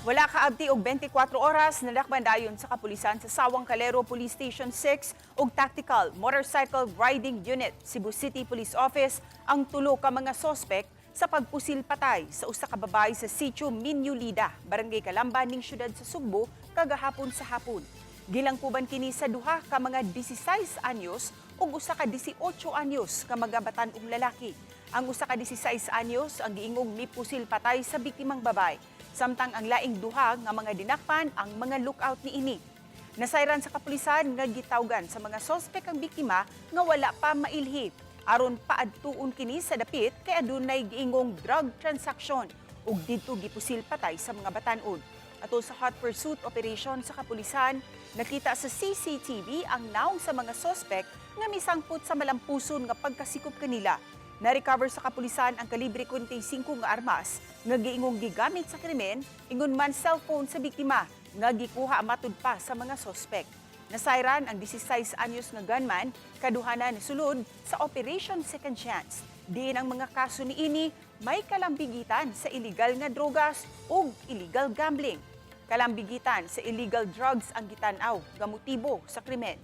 Wala kaabti og 24 oras, nadakpan dayon sa kapulisan sa Sawang Calero Police Station 6 ug Tactical Motorcycle Riding Unit, Cebu City Police Office, ang tulo ka mga sospek sa pagpusil patay sa usa ka babae sa Sitio Minyulida, Barangay Kalamba ning syudad sa Sugbo kagahapon sa hapon. Gilangkuban kini sa duha ka mga 16 anyos ug usa ka 18 anyos ka mga batan-ong lalaki. Ang usa ka 16 anyos ang giingong mipusil patay sa biktimang babae. Samtang ang laing duha nga mga dinakpan ang mga lookout niini. Nasayran sa kapulisan nga gitawgan sa mga sospek ang biktima nga wala pa mailhi aron paadtuon kini sa dapit kay adunay giingong drug transaction ug didto gipusil patay sa mga batan-on. Atol sa hot pursuit operation sa kapulisan, nakita sa CCTV ang nawong sa mga sospek nga misangpot sa malampuson nga pagkasikop kanila. Na-recover sa kapulisan ang kalibre 45 nga armas nga giingong gigamit sa krimen, ingon man cellphone sa biktima nga gikuha matud pa sa mga sospek. Nasayran ang 16 anyos nga gunman, kaduhana sulod sa Operation Second Chance. Diin ang mga kaso niini may kalambigitan sa illegal nga drogas ug illegal gambling. Kalambigitan sa illegal drugs ang gitan-aw nga motibo sa krimen.